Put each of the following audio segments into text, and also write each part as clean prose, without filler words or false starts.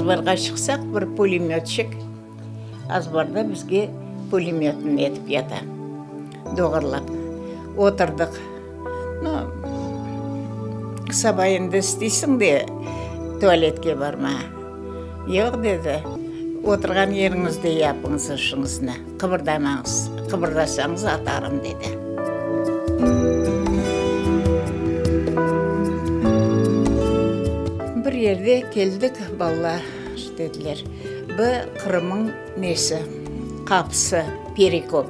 Azbarğa çıqsaq, bir pulemötçik azbarda bizge pulemötini etip yata, doğurlap. Oturdıq. No, saba endi isteysiñ de tualetke barmağa. Yoq, dedi, oturğan yeriñizde yapıñız işiñizni, qıbırdamañız, qıbırdasañız atarım, dedi. Bir yerde keldik, bala, dediler, bu Qırımıñ nesi, qapısı, Perekop.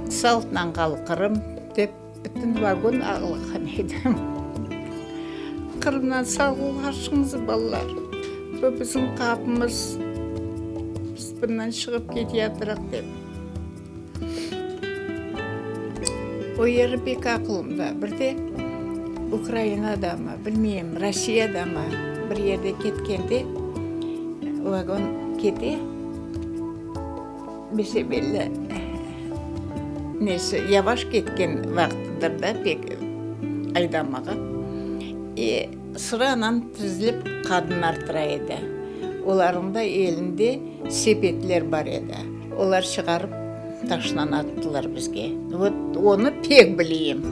Saltnan qal Qırım, dep bütün vagon ağlağan edi. Qırımdan sağlıqlaşıñız, balalar. Bu bizim qapımız, biz bundan çıqıp keteyatırıq, dep. O yeri pek aqılımda. Bir de Ukrainadamı, bilmeyim, Rossiyadamı, bir yerde ketkende vagon kete. Bese-belli, nesi, yavaş ketken vaqtıdır da pek aydamağa. E, sıranan tizilip qadınlar tura edi. Olarnıñ da elinde sepetler bar edi. Olar çıqarıp taşnan attılar bizge. Vot, onı pek bileyim.